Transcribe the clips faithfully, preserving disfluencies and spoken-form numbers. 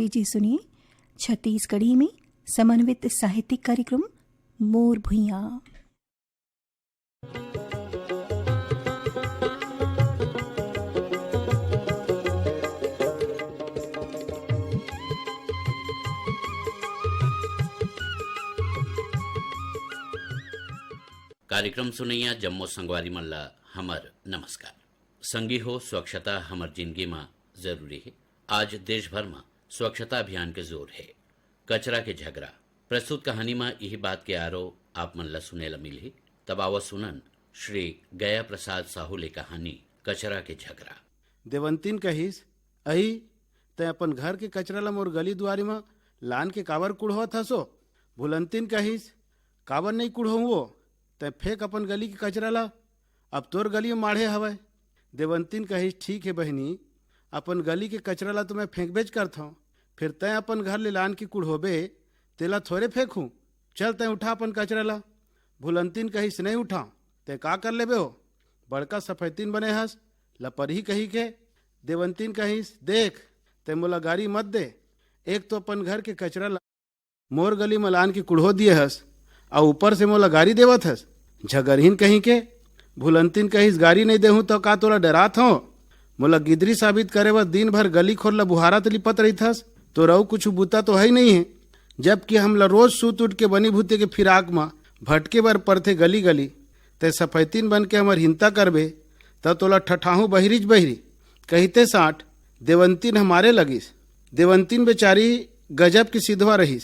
लीजिए सुनिए छत्तीसगढ़ी में समन्वित साहित्यिक कार्यक्रम मोर भुइयां। कार्यक्रम सुनैया जम्मो संगवारी मन ला हमर नमस्कार। संगी हो, स्वच्छता हमर जिंदगी म जरूरी हे। आज देश भर म स्वच्छता अभियान के जोर हे। कचरा के झगरा। प्रस्तुत कहानी म इही बात के आरो आप मन ला सुने ला मिलही। तब आवा सुनन श्री गया प्रसाद साहू ले कहानी कचरा के झगरा। देवंतीन कहिस, "अई, तैं अपन घर के कचरा ला मोर गली दुआरी म लान के काबर कुढ़वत हसो?" भुलंतीन कहिस, "काबर नइ कुढ़ों वो? तैं फेंक अपन गली के कचरा ला, अब तोर गली म माढ़े हवय।" देवंतीन कहिस, "ठीक हे बहिनी, अपन गली के कचरा ला तो मैं फेंकबेच करथौं, फेर तैं अपन घर ले लान के कुढ़ोबे, तेला थोरे फेंकहूं। चल, तैं उठा अपन कचरा ला।" भुलंतीन कहिस, "नइ उठांव।" "तैं का कर लेबे हो? बड़का सफैतीन बने हस, लपरही कहिके।" देवंतीन कहिस, "देख, तैं मोला गारी मत दे, एक तो अपन घर के कचरा ला मोर गली म लान के कुढ़ो दिए हस, अउ ऊपर से मोला गारी देवत हस, झगरहीन कहिके।" भुलंतीन कहिस, "गारी नइ देहूं त का तोला डरात हंव? मोला गिदरी साबित करे बर दिन भर गली खोर ल बुहारत लिपत रहिथस, तोर अउ कुछु बूता तो है ही नइ हे, जबकि हमला रोज सूत उठ के बनी भूते के फिराक म भटके बर परथे गली गली। तैं सफैतीन बन के हमर हिंता करबे, त तोला ठठाहूं बहिरीच बहिरी।" कहिते साठ देवंतीन ह मारे लगिस। देवंतीन बेचारी गजब के सिधवा रहिस,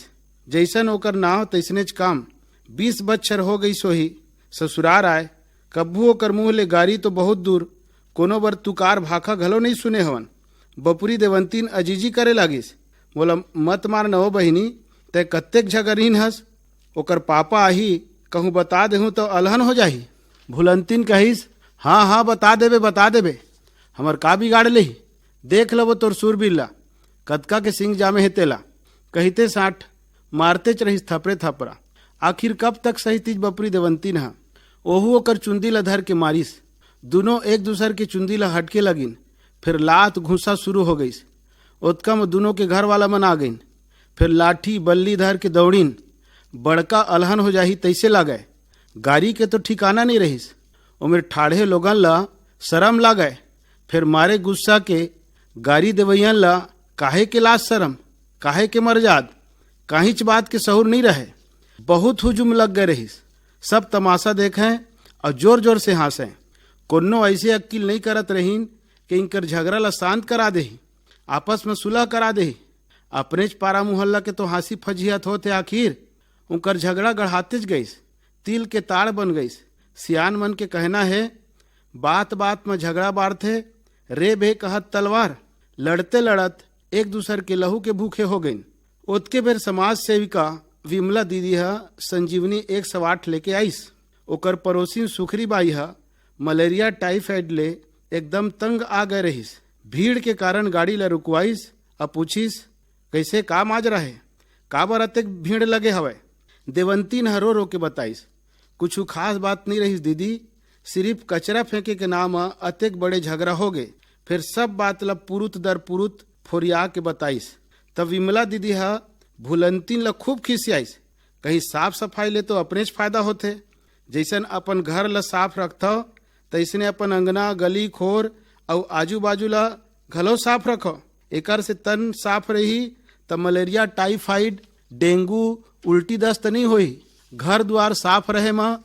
जइसन ओकर नाव तइसनेच काम। बीस बच्छर हो गइस होही ससुरार आय, कभू ओकर मुंह ले गारी तो बहुत दूर, कोनो बर तुकार भाखा घलो नइ सुने हवन। बपुरी देवंतीन अजीजी करे लागिस, "मोला मत मार न ओ बहिनी, तैं कत्तेक झगरहीन हस। ओकर पापा आही, कहूं बता देहूं त अलहन हो जाही।" भुलंतीन कहिस, "हां, हां, बता देबे, बता देबे। हमर का बिगाड़ लेही? देख लबो तोर सूरबीर ला, कतका के सींग जामे हे तेला।" कहिते साठ मारतेच रहिस थपरे थपरा। आखिर कब तक सहितिस बपुरी देवंतीन ह? ओहू ओकर चुंदी ल धर के मारिस। दुनों एक दूसर के चुंदी ल हटके लगिन। फेर लात घूंसा शुरू हो गइस। ओतका म दुनों के घर वाला मन आ गइन। फेर लाठी बल्ली धर के दौड़िन। बड़का अलहन हो जाही तइसे लागय। गारी के तो ठिकाना नइ रहिस। ओमेर ठाढ़े लोगन ल शरम लागय। फेर मारे गुस्सा के गारी देवइयन ल काहे के लाज शरम, काहे के मरजाद, काहीच बात के सहूर नइ रहय। बहुत हुजुम लग गए रहिस। सब तमाशा देखंय अउ जोर-जोर से हाँसंय। कोनो अइसे अक्किल नइ करत रहिन कि इंकर झगरा ल शांत करा देही, आपस म सुलह करा देही। अपनेच पारा मुहल्ला के तो हाँसी फजिहत होत हे आखिर। उंकर झगरा गढ़ातेच गइस, तिल के ताड़ बन गइस। सियान मन के कहना हे, "बात-बात म झगरा बाढ़थे, रे बे कहत तलवार।" लड़ते-लड़त एक दूसर के लहू के भूखे हो गइन। ओतके बेर समाज सेविका विमला दीदी ह संजीवनी एक सौ आठ लेके आइस। ओकर पड़ोसिन सुखरी बाई ह मलेरिया टाइफाइड ले एकदम तंग आ गए रहिस। भीड़ के कारण गाड़ी ल रुकवाइस अउ पूछिस, "कइसे का माजरा हे? काबर अतेक भीड़ लगे हवय?" देवंतीन ह रो-रो के बताइस, "कुछु खास बात नइ रहिस दीदी, सिरिफ कचरा फेंके के नाम म अतेक बड़े झगरा होगे।" फेर सब बात ल पुरुत दर पुरुत फोरिया के बताइस। तब विमला दीदी ह भुलंतीन ल खूब खिसियाइस, कहिस, "साफ सफाई ले तो अपनेच फायदा होथे, जइसन अपन घर ल साफ रखथव, तइसने अपन अंगना, गली, खोर अउ आजू-बाजू ल घलो साफ रखव। एकर से तन साफ रही, त मलेरिया, टाइफाइड, डेंगू, उल्टी दस्त नइ होही। घर दुआर साफ रहे म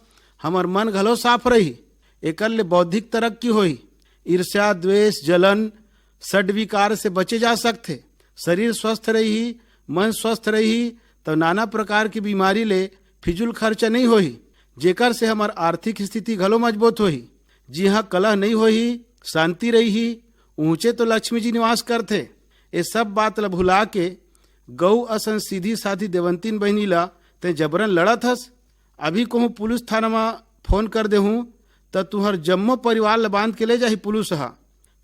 हमर मन घलो साफ रही। एकर ले बौद्धिक तरक्की होही। ईर्ष्या, द्वेष, जलन, षड्विकार से बचे जा सकथे। शरीर स्वस्थ रही, मन स्वस्थ रही, त नाना प्रकार के बीमारी ले फिजूल खर्चा नइ होही, जेकर से हमर आर्थिक स्थिति घलो मजबूत होही। जिहां कलह नइ होही, शांति रही, ऊंचे तो लक्ष्मी जी निवास करथे।" ए सब बात ल भुला के गऊ असन सीधी साधी देवंतीन बहिनी ल तैं जबरन लड़त हस। अभी कहूं पुलिस थाना म फोन कर देहूं, त तुंहर जम्मो परिवार ल बांध के ले जाही पुलिस ह।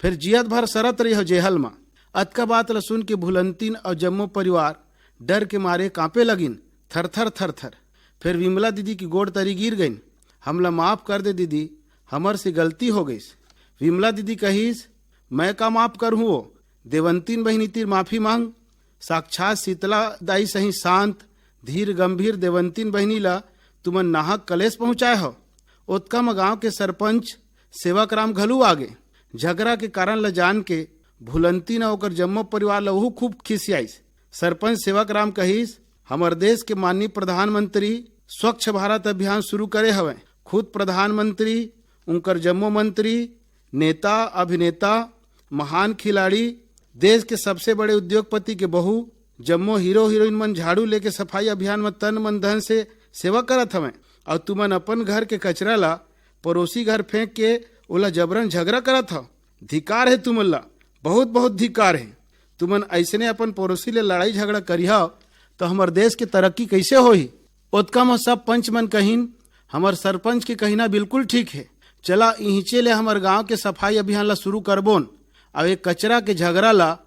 फेर जियत भर सरत रहिहव जेहल म। अतका बात ल सुन के भुलंतीन अउ जम्मो परिवार डर के मारे कांपे लगिन, थरथर, थरथर। फेर विमला दीदी के गोड़ तरी गिर गइन, "हमला माफ कर दे दीदी, हमर से गलती हो गइस।" विमला दीदी कहिस, "मैं का माफ करहूं वो? देवंतीन बहिनी तीर माफी मांग, साक्षात शीतला दाई सही शांत, धीर, गंभीर देवंतीन बहिनी ला तुमन नाहक कलेश पहुंचाए हो। ओतका म गांव के सरपंच सेवक राम घलू आगे। झगड़ा के कारण ल जान के भुलंती न ओकर जम्मो परिवार ल ओहू खूब खिसियाइस। सरपंच सेवक राम कहिस, "हमर देश के माननीय प्रधानमंत्री स्वच्छ भारत अभियान शुरू करे हवय। खुद प्रधानमंत्री, उनकर जम्मो मंत्री, नेता, अभिनेता, महान खिलाड़ी, देश के सबसे बड़े उद्योगपति के बहू, जम्मो हीरो हीरोइन मन झाड़ू लेके सफाई अभियान म तन मन धन से सेवा करत हवय, और तुमन अपन घर के कचरा ला पड़ोसी घर फेंक के ओला जबरन झगड़ा करत हव। धिकार हे तुमन ला, बहुत बहुत धिकार हे। तुमन अइसने अपन पड़ोसी ले लड़ाई झगड़ा करिहव, तो हमर देश के तरक्की कइसे होही?" ओतका म सब पंच मन कहिन, "हमर सरपंच के कहिना बिल्कुल ठीक हे। चला इहिंचे ले हमर गांव के सफाई अभियान ला शुरू करबोन, अउ ए कचरा के झगड़ा ला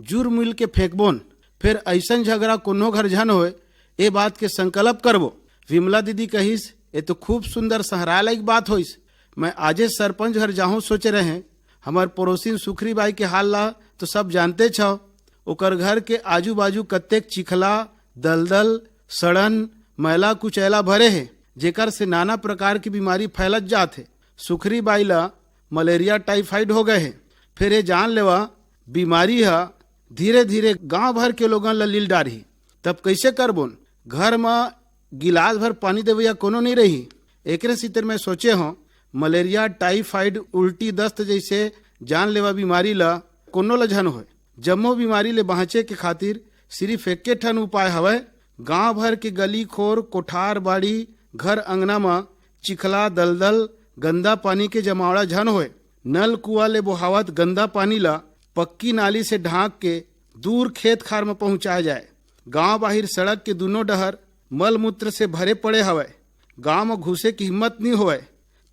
जुर मिल के फेंकबोन। फेर अइसन झगड़ा कोनो घर झन होय, ए बात के संकल्प करबो।" विमला दीदी कहिस, "ए तो खूब सुंदर सहराय लायक बात होइस। मैं आजे सरपंच घर जाहूं सोचे रहें। हमर पड़ोसिन सुखरी बाई के हाल ला तो सब जानते छव। ओकर घर के आजू बाजू कत्तेक चिखला, दलदल, सड़न, मैला कुचैला भरे हे, जेकर से नाना प्रकार की बीमारी फैलत जात हे। सुखरी बाई ला मलेरिया टाइफाइड हो गए हे। फिर ये जान लेवा, बीमारी ह धीरे धीरे गांव भर के लोगन ला लील डारही। तब कइसे करबोन? घर म गिलास भर पानी देवइया कोनो नइ रही। एकरे सितर मैं सोचे हों, मलेरिया, टाइफाइड, उल्टी, दस्त जइसे जानलेवा बीमारी ला कोनो ला झन होय। जम्मो बीमारी ले बांचे के खातिर सिरिफ एके ठन उपाय हवय, गांव भर के गली खोर, कोठार, बाड़ी, घर अंगना म चिखला, दलदल, गंदा पानी के जमावड़ा झन होय। नल कुआ ले बोहावत गंदा पानी ला पक्की नाली से ढांक के दूर खेत खार म पहुंचाए जाए। गांव बाहिर सड़क के दूनों डहर मल मूत्र से भरे पड़े हवय। गांव म घुसे के हिम्मत नी होवय,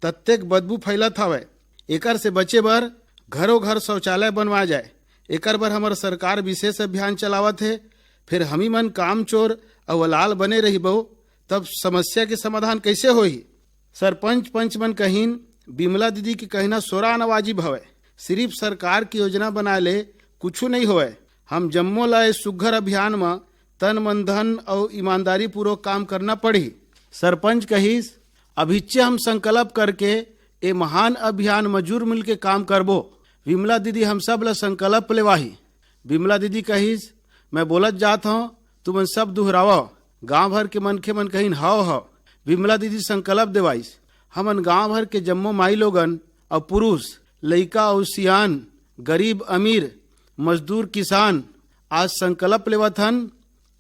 तत्तेक बदबू फैलत हवय। एकर से बचे बर घरों घर शौचालय बनवाए जाए। एकर बर हमर सरकार विशेष अभियान चलावत हे। फिर हमी मन कामचोर अउ अलाल बने रहिबो, तब समस्या के समाधान कइसे होही?" सरपंच पंच मन कहिन, "बिमला दीदी के कहना सोरा आना वाजिब हवय। सिरिफ सरकार के योजना बनाए ले कुछु नइ होवय। हम जम्मो ला ए सुग्घर अभियान म तन मन धन अउ ईमानदारी पूर्वक काम करना पड़ही।" सरपंच कहिस, "अभिच्चे हम संकल्प करके ए महान अभियान म जुर मिल के काम करबो।" विमला दीदी हम सब ला संकल्प लेवाही। विमला दीदी कहिस, "मैं बोलत जात हंव, तुमन सब दुहरावव।" गांव भर के मनखे मन कहिन, "हव, हव।" विमला दीदी संकल्प देवाइस। हमन गांव भर के जम्मो माई लोगन अउ पुरुष, लइका अउ सियान, गरीब अमीर, मजदूर किसान, आज संकल्प लेवत हन,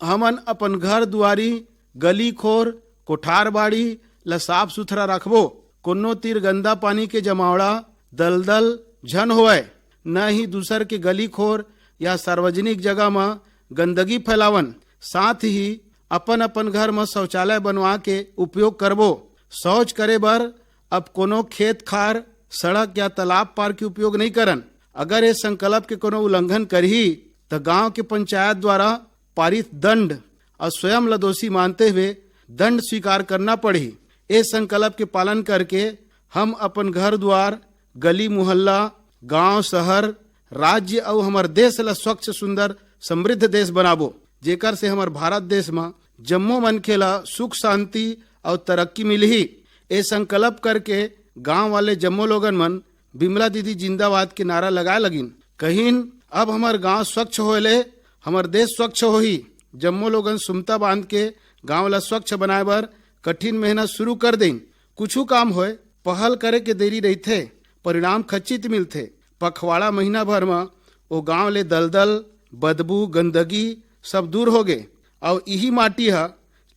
हमन अपन घर दुआरी, गली खोर, कोठार बाड़ी ल साफ सुथरा रखबो। कोनो तीर गंदा पानी के जमावड़ा, दलदल झन होवय, न ही दूसर के गली खोर या सार्वजनिक जगह म गंदगी फैलावन। साथ ही अपन अपन घर म शौचालय बनवा के उपयोग करबो। शौच करे बर अब कोनो खेत खार, सड़क या तालाब पार के उपयोग नइ करन। अगर ए संकल्प के कोनो उल्लंघन करही, त गांव के पंचायत द्वारा पारित दंड अउ स्वयं ल दोषी मानते हुए दंड स्वीकार करना पड़ही। ए संकल्प के पालन करके हम अपन घर द्वार, गली मोहल्ला, गांव शहर, राज्य अउ हमर देश ल स्वच्छ, सुंदर, समृद्ध देश बनाबो, जेकर से हमर भारत देश म जम्मो मनखे ल सुख, शांति अउ तरक्की मिलही। ए संकल्प करके गांव वाले जम्मो लोगन मन "बिमला दीदी जिंदाबाद" के नारा लगाए लगिन। कहिन, "अब हमर गांव स्वच्छ होए ले हमर देश स्वच्छ होही।" जम्मो लोगन सुमता बांध के गांव ला स्वच्छ बनाए बर कठिन मेहनत शुरू कर देन। कुछु काम होए, पहल करे के देरी रहिथे, परिणाम खचित मिलथे। पखवाड़ा महीना भर म ओ गांव ले दलदल, बदबू, गंदगी सब दूर होगे, अउ इही माटी ह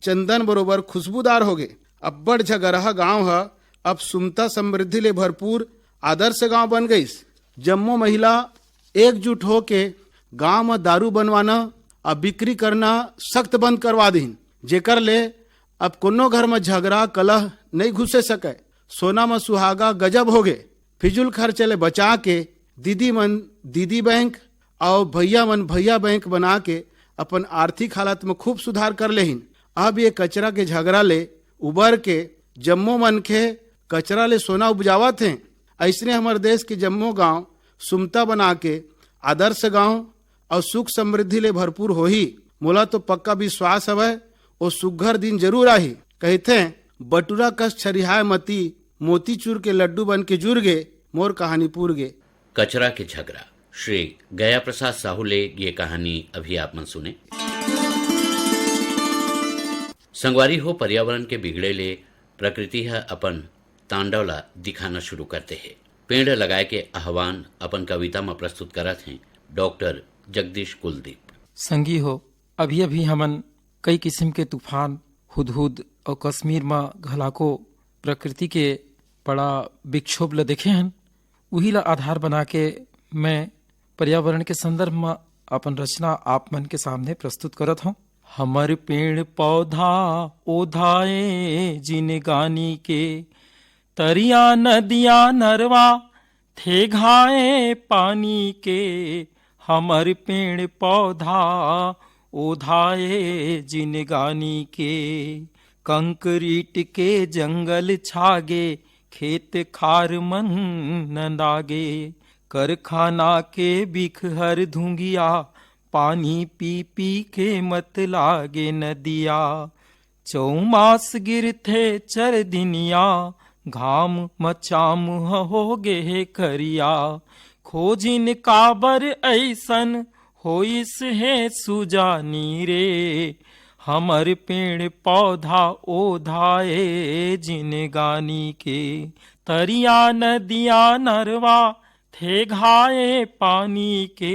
चंदन बरोबर खुशबूदार होगे। अब्बड़ झगरहा गांव ह अब सुमता समृद्धि ले भरपूर आदर्श गांव बन गईस। जम्मो महिला एकजुट होके गांव म दारू बनवाना अउ बिक्री करना सख्त बंद करवा दीन, जेकर ले अब कोनो घर म झगरा कलह नइ घुसे सकय। सोना म सुहागा गजब होगे। फिजूल खर्चे ले बचा के दीदी मन दीदी बैंक अउ भैया मन भैया बैंक बना के अपन आर्थिक हालत म खूब सुधार कर लेहिन। अब ये कचरा के झगरा ले उबर के जम्मो मनखे कचरा ले सोना उपजावत हें। अइसने हमर देश के जम्मो गांव सुमता बना के आदर्श गांव अउ सुख समृद्धि ले भरपूर होही। मोला तो पक्का विश्वास हवय, ओ सुग्घर दिन जरूर आही। कहिथे, "बटुरा कस छरिहाय मती, मोतीचूर के लड्डू बन के जुर गे, मोर कहानी पूर गे।" कचरा के झगरा। श्री गया प्रसाद साहू ले ये कहानी अभी आप मन सुने। संगवारी हो, पर्यावरण के बिगड़े ले प्रकृति ह अपन तांडव ला दिखाना शुरू करते हे। पेड़ लगाए के आह्वान अपन कविता म प्रस्तुत करत हें डॉक्टर जगदीश कुलदीप। संगी हो, अभी-अभी हमन कई किसिम के तूफान, हुदहुद अउ कश्मीर म घलाको प्रकृति के बड़ा विक्षोभ ल देखे हन। उही ला आधार बना के मैं पर्यावरण के संदर्भ म अपन रचना आप मन के सामने प्रस्तुत करत हौं। हमर पेड़ पौधा ओधाए जिनगानी के, तरिया नदिया नरवा थेघाए पानी के। हमर पेड़ पौधा ओधाए जिनगानी के, कंक्रीट के जंगल छागे, खेत खार मन नंदागे। कारखाना के बिखहर धुंगिया, पानी पी पी के मत लागे नदिया। चौमास गिरथे चरदिनिया, घाम म चाम ह हो गे हे करिया। खोजिन काबर अइसन होइस हे सुजानी रे, हमर पेड़ पौधा ओधाए जिनगानी के। तरिया नदिया नरवा थेघाए पानी के,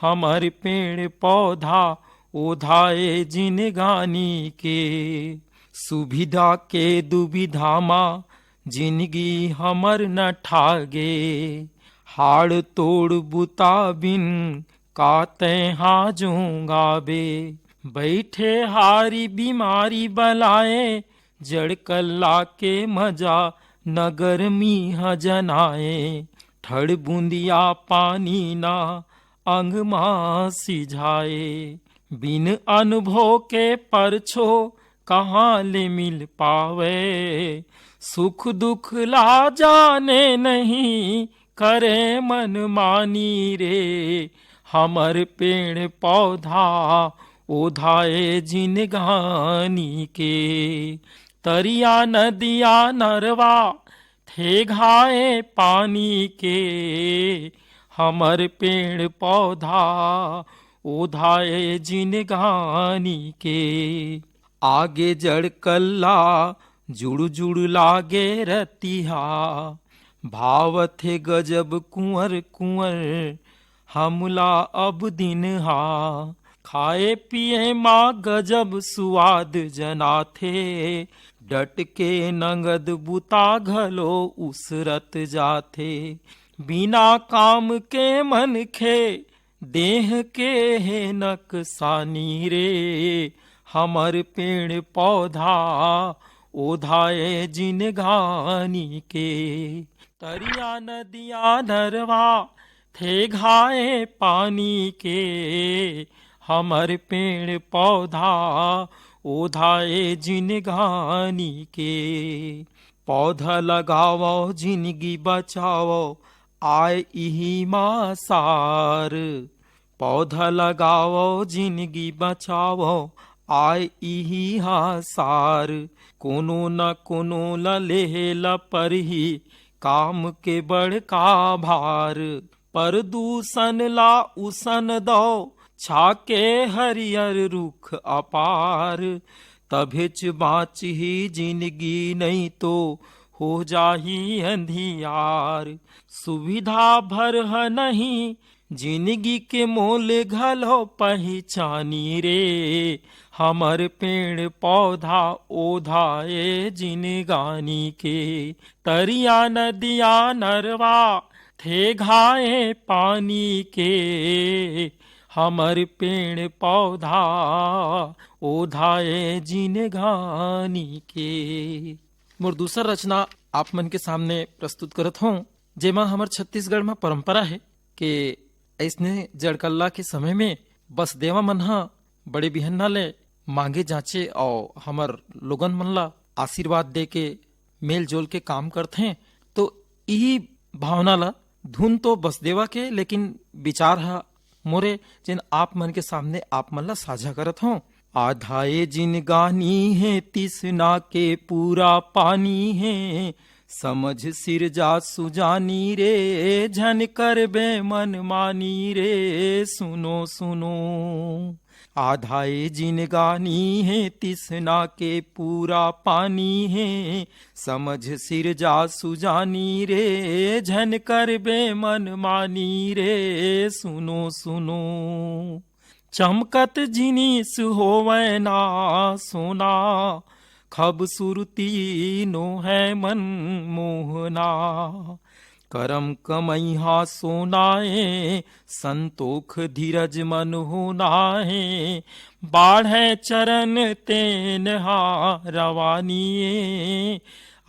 हमर पेड़ पौधा ओधाए जिनगानी के। सुविधा के दुविधा मा जिनगी हमर न ठागे, हाड़ तोड़ बुता बिन का तैं हा जोंगाबे। बैठे हारी बीमारी बलाए, जड़ कल्ला के मजा न गर्मी ह जनाए। ठड़ बूंदिया पानी ना अंग मा सिझाए। बिन अनुभव के परछो कहाँ ले मिल पावे। सुख दुख ला जाने नहीं करे मन मानी रे, हमर पेड़ पौधा ओधाए जिनगानी के। तरिया नदिया नरवा थेघाए पानी के, हमर पेड़ पौधा ओधाए जिनगानी के। आगे जड़ कल्ला जुड़ जुड़ लागे रतिहा, भावत हे गजब कुंवर कुंवर हमला अब दिन हा। खाए पिए मा गजब सुवाद जनाथे, डट के नंगद बुता घलो उसरत जाथे। बिना काम के मनखे देह के हे नकसानी रे, हमर पेड़ पौधा ओधाए जिनगानी के। तरिया नदिया नरवा थेघाए पानी के, हमर पेड़ पौधा ओधाए जिनगानी के। पौधा लगावो, जिनगी बचावो, आय इही मा सार। पौधा लगावो, जिनगी बचावो, आय इही हा सार। कोनो न कोनो ल लेहे ल परही काम के बड़का भार। प्रदूषण ला उसन दो, छाके हरियर रुख अपार। तभेच बाँचही जिनगी, नइ तो हो जाही अंधियार। सुविधा भर ह नहीं जिनगी के मोल घलो पहिचानी रे, हमर पेड़ पौधा ओधाए जिनगानी के। तरिया नदिया नरवा थेघाए पानी के, हमर पेड़ पौधा ओधाए जिनगानी के। मोर दूसर रचना आप मन के सामने प्रस्तुत करत हौं, जेमा हमर छत्तीसगढ़ म परंपरा हे के अइसने जड़कल्ला के समय में बसदेवा मन ह बड़े बिहन्ना ले मांगे जांचे अउ हमर लोगन मन ला आशीर्वाद दे के मेल जोल के काम करथे। तो इही भावना ला, धुन तो बसदेवा के, लेकिन विचार ह मोरे, जेन आप मन के सामने आप मन ला साझा करत हौं। आधा ए जिनगानी हे, तिसना के पूरा पानी हे, समझ सिरजा सुजानी रे, झन करबे मन मानी रे, सुनो सुनो। आधा ए जिनगानी हे, तिसना के पूरा पानी हे, समझ सिरजा सुजानी रे, झन करबे मन मानी रे, सुनो सुनो। चमकत जिनिस होवय ना सोना, खबसूरती नोहय मन मोहना। करम कमइहा सोना ए, संतोख धीरज मन होना हे। बाढ़य चरण तेन हा रवानी ए।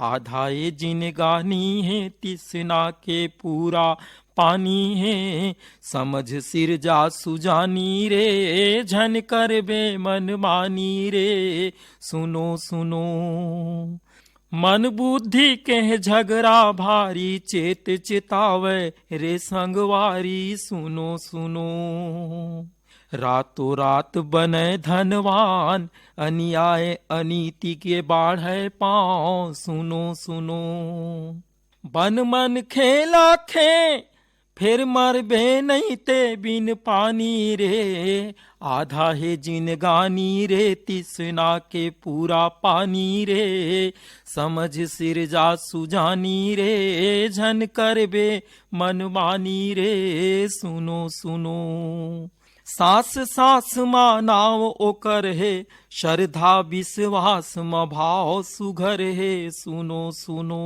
आधा ए जिनगानी हे, तिसना के पूरा पानी हे। समझ सिरजा सुजानी रे, झन करबे मन मानी रे, सुनो सुनो। मन बुद्धि के झगरा भारी, चेत चेतावय रे संगवारी, सुनो सुनो। रातों रात बनय धनवान, अनियाय अनीति के बाढ़य पाँव, सुनो सुनो। बन मन खेला खे, फेर मरबे नइ ते बिन पानी रे। आधा हे जिनगानी रे, तिसना के पूरा पानी रे। समझ सिरजा सुजानी रे, झन करबे मनमानी रे, सुनो सुनो। सांस सांस मा नाव ओकर हे, श्रद्धा विश्वास मा भाव सुघर हे, सुनो सुनो।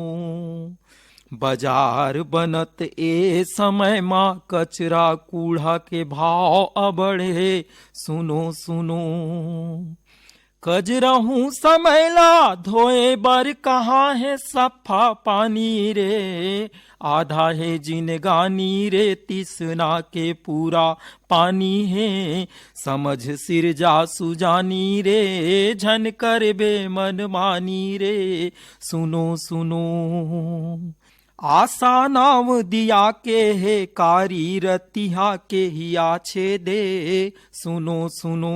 बाजार बनत ए समय मा, कचरा कूड़ा के भाव अबड़ हे, सुनो सुनो। कजरहूँ समय ला धोए बर, कहाँ हे सफा पानी रे। आधा हे जिनगानी रे, तिसना के पूरा पानी हे। समझ सिरजा सुजानी रे, झन करबे मन मानी रे, सुनो सुनो। आशा नाव दिया के हे, कारी रतिहा के ही आछे दे, सुनो सुनो।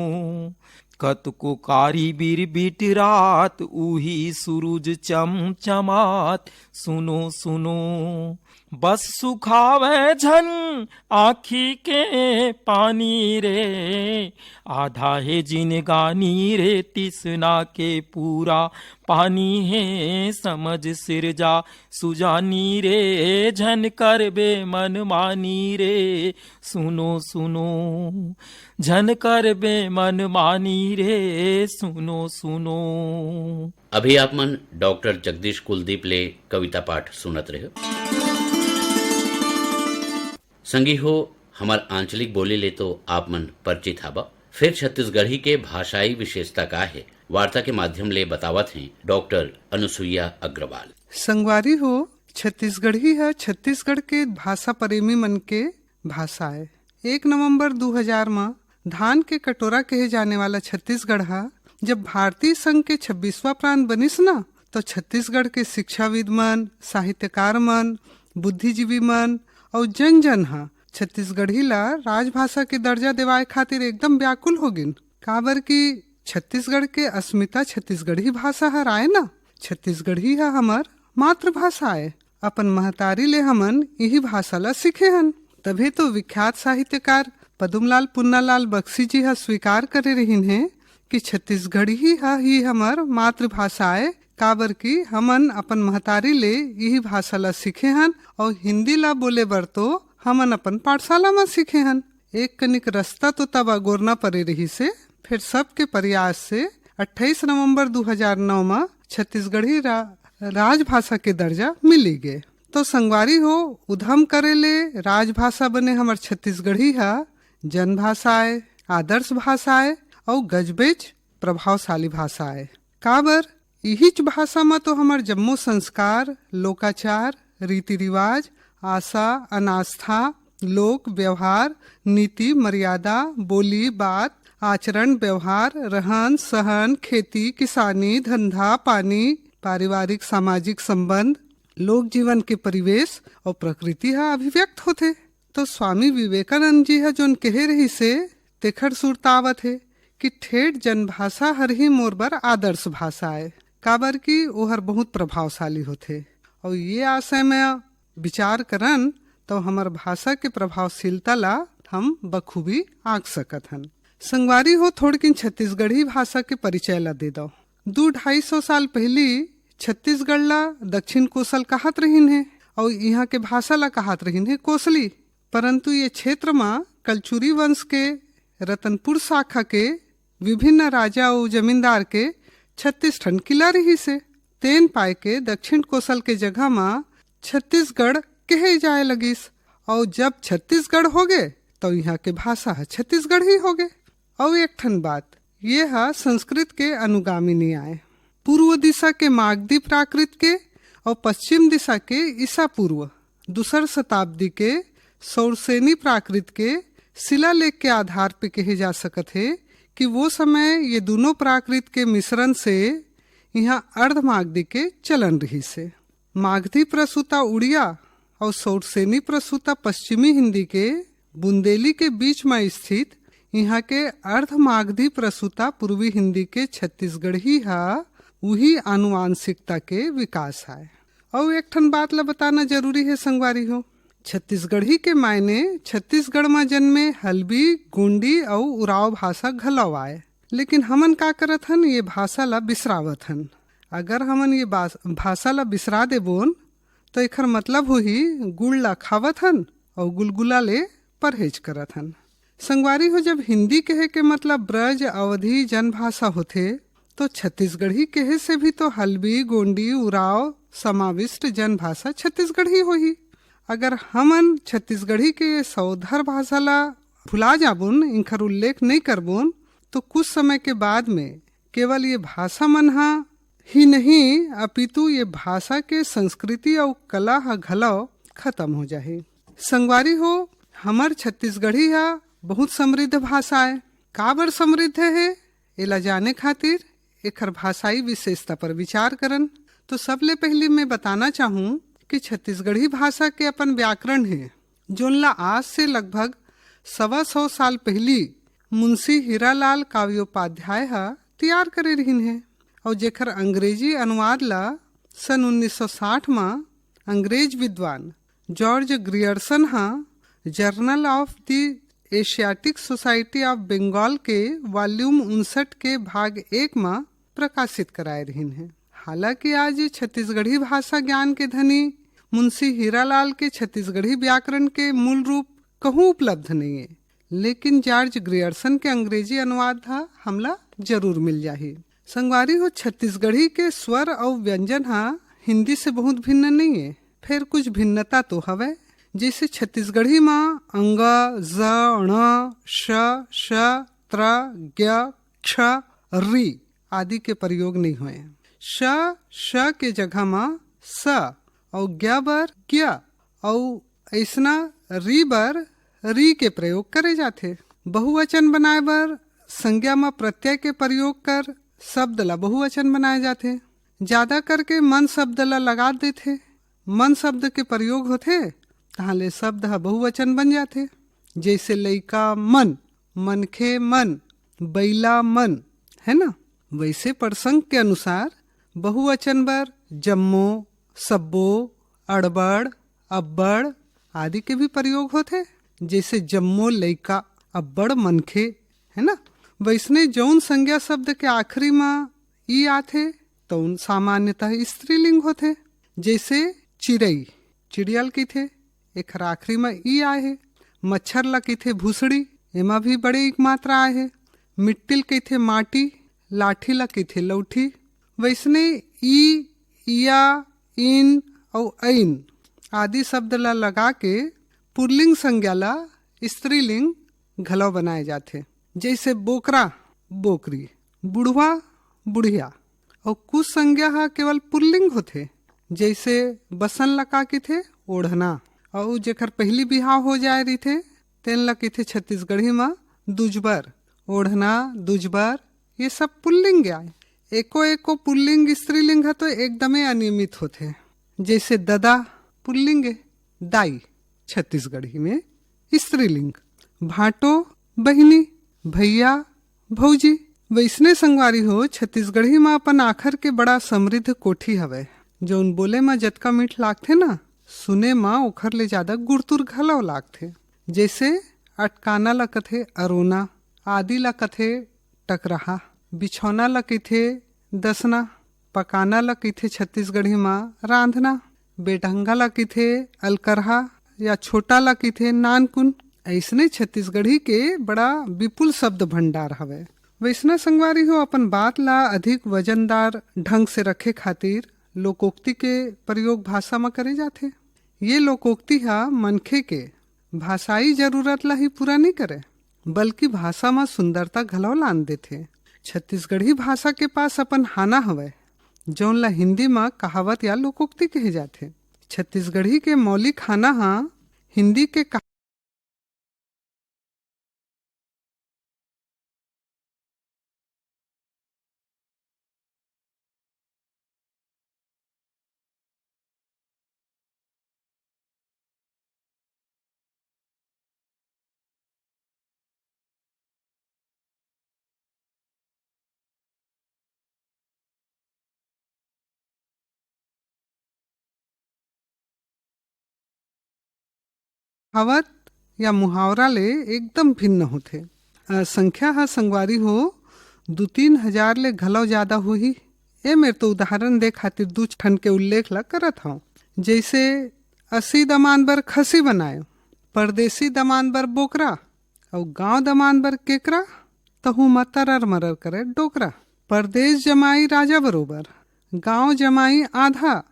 कतको कारी बिरबिट रात, उही सूरज चमचमात, सुनो सुनो। बस सुखावय झन आँखी के पानी रे। आधा हे जिनगानी रे, तिसना के पूरा पानी हे। समझ सिरजा सुजानी रे, झन करबे मन मानी रे, सुनो सुनो। झन करबे मन मानी रे, सुनो सुनो। अभी आप मन डॉक्टर जगदीश कुलदीप ले कविता पाठ सुनत रहे। संगी हो, हमर आंचलिक बोली ले तो आप मन परिचित हाबा, फेर छत्तीसगढ़ी के भाषाई विशेषता का हे, वार्ता के माध्यम ले बतावत हें डॉक्टर अनुसुईया अग्रवाल। संगवारी हो, छत्तीसगढ़ी ह छत्तीसगढ़ के भाषा प्रेमी मन के भाषा आय। एक नवंबर दू हजार म धान के कटोरा कहे जाने वाला छत्तीसगढ़ ह जब भारतीय संघ के छब्बीसवां प्रांत बनिस न, तो छत्तीसगढ़ के शिक्षाविद मन, साहित्यकार मन, बुद्धिजीवी मन अउ जन जन ह छत्तीसगढ़ी ला राजभाषा के दर्जा देवाए खातिर एकदम व्याकुल हो गिन। काबर कि छत्तीसगढ़ के अस्मिता छत्तीसगढ़ी भाषा हर आय न, छत्तीसगढ़ी ह हमर मातृभाषा आय। अपन महतारी ले हमन इही भाषा ला सीखे हन। तभे तो विख्यात साहित्यकार पदुमलाल पुन्नालाल बक्सी जी ह स्वीकार करे रहिन हे कि छत्तीसगढ़ी ह ही हमर मातृभाषा आय, काबर कि हमन अपन महतारी ले इही भाषा ला सीखे हन अउ हिंदी ला बोले बर तो हमन अपन पाठशाला म सीखे हन। एक कनिक रस्ता तो तब अगोरना परे रहिस हे, फेर सबके प्रयास से अट्ठाईस नवंबर दू हजार नौ म छत्तीसगढ़ी रा-, राजभाषा के दर्जा मिली गे। तो संगवारी हो, उधम करे ले राजभाषा बने हमर छत्तीसगढ़ी ह जनभाषा आय, आदर्श भाषा आय अउ गजबेच प्रभावशाली भाषा आय। काबर, इहीच भाषा म तो हमर जम्मो संस्कार, लोकाचार, रीति रिवाज, आशा, अनास्था, लोक व्यवहार, नीति, मर्यादा, बोली, बात, आचरण, व्यवहार, रहन, सहन, खेती, किसानी, धंधा, पानी, पारिवारिक, सामाजिक संबंध, लोक जीवन के परिवेश अउ प्रकृति ह अभिव्यक्त होथे। तो स्वामी विवेकानंद जी ह जोन कहे रहिसे, तेखर सुरता आवत हे कि ठेठ जनभाषा हर ही मोर बर आदर्श भाषा आय, काबर कि ओहर बहुत प्रभावशाली होथे। अउ ये आशय में विचार करन, तो हमर भाषा के प्रभावशीलता ला हम बखूबी आंक सकत हन। संगवारी हो, थोड़किन छत्तीसगढ़ी भाषा के परिचय ला दे दव। दू ढाई सौ साल पहिली छत्तीसगढ़ ला दक्षिण कोसल कहात रहिन हे, अउ इहाँ के भाषा ला कहात रहिन हे कोसली। परंतु ये क्षेत्र म कलचुरी वंश के रतनपुर शाखा के विभिन्न राजा अउ जमींदार के छत्तीस ठन किला रिहिस हे। तेन पाय के दक्षिण कोसल के जगह म छत्तीसगढ़ कहे जाय लगिस, अउ जब छत्तीसगढ़ होगे, तो इहाँ के भाषा ह छत्तीसगढ़ी होगे। अउ एक ठन बात, ये ह संस्कृत के अनुगामिनी आय। पूर्व दिशा के मागधी प्राकृत के अउ पश्चिम दिशा के ईसा पूर्व दूसर शताब्दी के सौरसेनी प्राकृत के शिलालेख के आधार पे कहे जा सकत हे कि वो समय ये दोनों प्राकृत के मिश्रण से इहाँ अर्धमागधी के चलन रिहिस हे। मागधी प्रसूता उड़िया अउ सौरसेनी प्रसूता पश्चिमी हिंदी के बुंदेली के बीच म स्थित इहाँ के अर्धमागधी प्रसूता पूर्वी हिंदी के छत्तीसगढ़ी ह उही आनुवांशिकता के विकास आय। अउ एक ठन बात ला बताना जरूरी हे संगवारी हो, छत्तीसगढ़ी के मायने छत्तीसगढ़ म जन्मे हल्बी, गोंडी अउ उरांव भाषा घलव आय। लेकिन हमन का करत हन, ये भाषा ला बिसरावत हन। अगर हमन ये बास-, भाषा ला बिसरा देबोन, तो एखर मतलब होही गुड़ ला खावत हन अउ गुलगुला ले परहेज करत हन। संगवारी हो, जब हिंदी कहे के मतलब ब्रज अवधी जनभाषा होथे, तो छत्तीसगढ़ी कहे से भी तो हल्बी, गोंडी, उरांव समाविष्ट जनभाषा छत्तीसगढ़ी होही। अगर हमन छत्तीसगढ़ी के सौधर भाषा ला भुला जाबोन, इनकर उल्लेख नहीं करबोन, तो कुछ समय के बाद में केवल ये भाषा मन हा ही नहीं, अपितु ये भाषा के संस्कृति अउ कला ह घलव खत्म हो जाही। संगवारी हो, हमर छत्तीसगढ़ी ह बहुत समृद्ध भाषा आय। काबर समृद्ध हे, एला जाने खातिर एखर भाषाई विशेषता पर विचार करन। तो सबले पहिली मैं बताना चाहूँ कि छत्तीसगढ़ी भाषा के अपन व्याकरण हे, जोन ला आज से लगभग सवा सौ साल पहिली मुंशी हीरालाल काव्योपाध्याय ह तैयार करे रिहिन हे, अउ जेखर अंग्रेजी अनुवाद ला सन उन्नीस सौ साठ म अंग्रेज विद्वान जॉर्ज ग्रियर्सन ह Journal of the Asiatic Society of Bengal के वॉल्यूम उनसठ के भाग एक म प्रकाशित कराए रिहिन हे। हालांकि आज छत्तीसगढ़ी भाषा ज्ञान के धनी मुंशी हीरालाल के छत्तीसगढ़ी व्याकरण के मूल रूप कहूँ उपलब्ध नहीं है, लेकिन जॉर्ज ग्रियर्सन के अंग्रेजी अनुवाद ह हमला जरूर मिल जाही। संगवारी हो, छत्तीसगढ़ी के स्वर अउ व्यंजन ह हिंदी से बहुत भिन्न नहीं है, फेर कुछ भिन्नता तो हवय। जैसे छत्तीसगढ़ी म अंग, ज, ण, श, श, त्र, ज्ञ, क्ष, री आदि के प्रयोग नहीं होय। श, श के जगह म स अउ ज्ञ बर ज्ञ अउ अइसना री बर री के प्रयोग करे जाथे। बहुवचन बनाए बर संज्ञा म प्रत्यय के प्रयोग कर शब्द ला बहुवचन बनाए जाथे। ज्यादा करके मन शब्द ला लगा देथे। मन शब्द के प्रयोग होथे, तहाँ ले शब्द ह बहुवचन बन जाथे। जैसे लइका मन, मनखे मन, बइला मन, है ना? वैसे प्रसंग के अनुसार बहुवचन बर जम्मो, सब्बो, अड़बड़, अब्बड़ आदि के भी प्रयोग होथे। जैसे जम्मो लइका, अब्बड़ मनखे, है ना? वैसने जौन संज्ञा शब्द के आखिरी म ई आथे, तौन सामान्यतः स्त्रीलिंग होथे। जैसे चिरई, चिड़िया ल कहिथे, एखर आखिरी म ई आए हे। मच्छर ल कहिथे भूसड़ी, एमा भी बड़े इक मात्रा आए हे। मिट्टी ल कहिथे माटी, लाठी ल कहिथे लौठी। वैसने ई, इया, इन अउ ऐन आदि शब्द ल लगा के पुरलिंग संज्ञा ल स्त्रीलिंग घलो बनाए जाथे। जैसे बोकरा, बोकरी, बुढ़वा, बुढ़िया। अउ कुछ संज्ञा ह केवल पुल्लिंग होथे, जैसे बसन ल का कहिथे, ओढ़ना। अउ जेकर पहिली बिहाव हो जाए रहिथे, तेन ल कहिथे छत्तीसगढ़ी म दुजबर। ओढ़ना, दुजबर, ये सब पुल्लिंग आय। एको एको पुल्लिंग स्त्रीलिंग ह तो एकदमे अनियमित होथे। जैसे ददा पुल्लिंग ए, दाई छत्तीसगढ़ी में स्त्रीलिंग, भांटो, बहिनी, भैया, भौजी। वैसने संगवारी हो, छत्तीसगढ़ी म अपन आखर के बड़ा समृद्ध कोठी हवय। जौन बोले म जतका मीठ लागथे ना, सुने म ओखर ले जादा गुरतुर घलव लागथे। जैसे अटकाना ल कथे अरोना, आदि ल कथे टकरहा, बिछौना ल कहिथे दसना, पकाना ल कहिथे छत्तीसगढ़ी म रांधना, बेढंगा ल कहिथे अलकरहा या छोटा ल कहिथे नानकुन। अइसने छत्तीसगढ़ी के बड़ा विपुल शब्द भंडार हवय। वैसना संगवारी हो, अपन बात ला अधिक वजनदार ढंग से रखे खातिर लोकोक्ति के प्रयोग भाषा म करे जाथे। ये लोकोक्ति ह मनखे के भाषाई जरूरत ला ही पूरा नइ करे, बल्कि भाषा म सुंदरता घलव लान देथे। छत्तीसगढ़ी भाषा के पास अपन हाना हवय, जौन ला हिंदी म कहावत या लोकोक्ति कहे जाथे। छत्तीसगढ़ी के मौलिक हाना ह हिंदी के कहा- कहावत या मुहावरा ले एकदम भिन्न होथे। अ, संख्या ह संगवारी हो, दू तीन हजार ले घलव जादा होही। ए मेर तो उदाहरण दे खातिर दू ठन के उल्लेख ला करत हंव। जैसे, असी दमान बर खसी बनायो, परदेसी दमान बर बोकरा, अउ गांव दमान बर केकरा, तहू म तरर मरर करे डोकरा। परदेस जमाई राजा बरोबर, गांव जमाई आधा,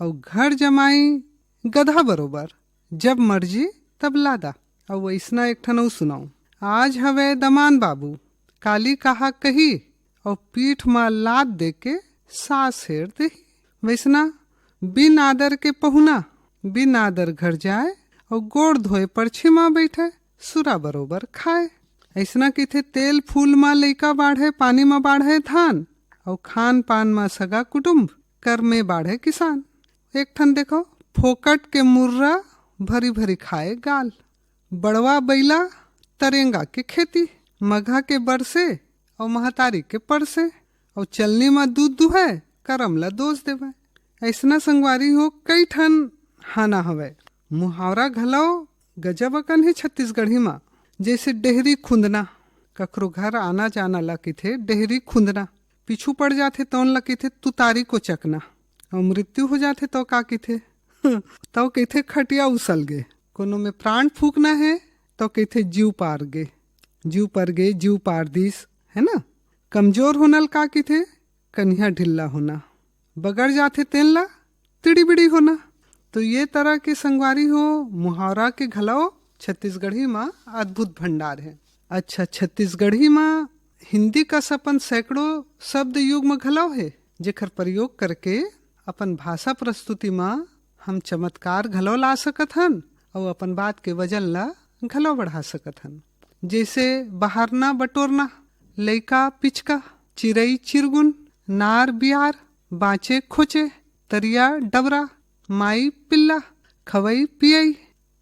अउ घर जमाई गधा बरोबर। जब मर्जी तब लादा। अउ वैसना एक ठन अउ सुनाऊं, आज हवे दमान बाबू, काली कहा कही, अउ पीठ म लात दे के सास हेर देही। वैसना, बिन आदर के पहुना, बिन आदर घर जाए, अउ गोड़ धोए परछी म बैठे, सुरा बरोबर खाए। अइसना कहिथे, तेल फूल म लइका बाढ़े, पानी म बाढ़े धान, अउ खान पान म सगा कुटुम्ब, कर में बाढ़े किसान। एक ठन देखो, फोकट के मुर्रा, भरी भरी खाए गाल। बड़वा बइला, तरेंगा के खेती, मघा के बरसे, अउ महतारी के परसे, अउ चलनी म दूध दुहय, करम ल दोष देवय। अइसना संगवारी हो, कई ठन हाना हवय। मुहावरा घलव गजब अकन हे छत्तीसगढ़ी म, जैसे डेहरी खुंदना, कखरो घर आना जाना ला कहिथे डेहरी खुंदना, पीछू पड़ जाथे तौन ला कहिथे तुतारी कोचकना, अउ मृत्यु हो जाथे तौ का कहिथे? तौ कहिथे खटिया उसल गे। कोनो में प्राण फूकना हे तौ कहिथे जीव पार गे, जीव पर गे, जीव पार दिस, है ना? कमजोर होना ल का कहिथे? कनिहा ढिल्ला होना। बगड़ जाथे तेन ला तिड़ी बिड़ी होना। तो ये तरह के संगवारी हो, मुहावरा के घलव छत्तीसगढ़ी म अद्भुत भंडार हे। अच्छा, छत्तीसगढ़ी म हिंदी कस अपन सैकड़ों शब्द युग्म घलव हे, जेकर प्रयोग करके अपन भाषा प्रस्तुति म हम चमत्कार घलव ला सकत हन अउ अपन बात के वजन ला घलव बढ़ा सकत हन। जैसे बहारना बटोरना, लइका पिचका, चिरई चिरगुन, नार बियार, बाँचे खोचे, तरिया डबरा, माई पिल्ला, खवई पियई,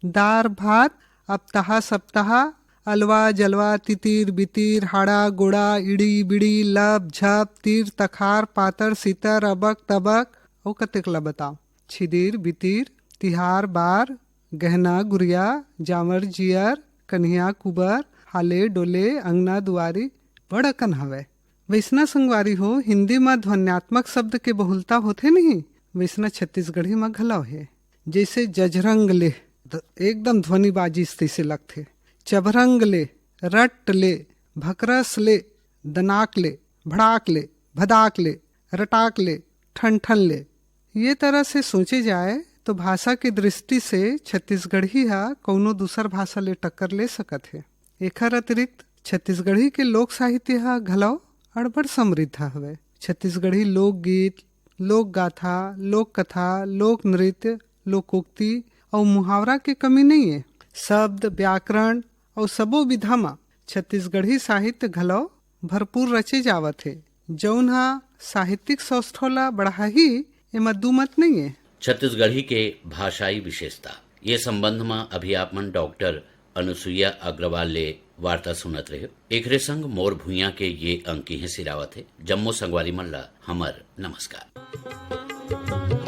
दार भात, अपतहा सप्तहा, अलवा जलवा, तितिर बितिर, हाड़ा गोड़ा, इड़ी बिड़ी, लप झप, तीर तखार, पातर सीतर, अबक तबक, अउ कतेक ला बताओ। छिदिर बितिर, तिहार बार, गहना गुरिया, जांवर जियर, कन्हिया कुबर, हाले डोले, अंगना दुआरी, बड़ अकन हवय। वैसना संगवारी हो, हिंदी म ध्वन्यात्मक शब्द के बहुलता होथे नहीं, वैसना छत्तीसगढ़ी म घलव हे। जैसे जझरंग ले, ध-, एकदम ध्वनि बाजिस तैसे लगथे। चभरंग ले, रट ले, भकरस ले, दनाक ले, भड़ाक ले, भदाक ले, रटाक ले, ठन ठन ले। ये तरह से सोचे जाए तो भाषा के दृष्टि से छत्तीसगढ़ी ह कौनो दूसर भाषा ले टक्कर ले सकत हे। एखर अतिरिक्त छत्तीसगढ़ी के लोक साहित्य ह घलव अड़बड़ समृद्ध हवय। छत्तीसगढ़ी लोकगीत, लोक गाथा, लोक कथा, लोक नृत्य, लोकोक्ति अउ मुहावरा के कमी नइये। शब्द, व्याकरण अउ सबो विधा म छत्तीसगढ़ी साहित्य घलव भरपूर रचे जावत हे, जउन ह साहित्यिक सौष्ठव ल बढ़ाही, एमा दू मत नइये। छत्तीसगढ़ी के भाषाई विशेषता, ये संबंध म अभी आप मन डॉक्टर अनुसुईया अग्रवाल ले वार्ता सुनत रहे। एकरे संग मोर भुइयां के ये अंक इहें सिरावत हे। जम्मो संगवारी मन ला हमर नमस्कार।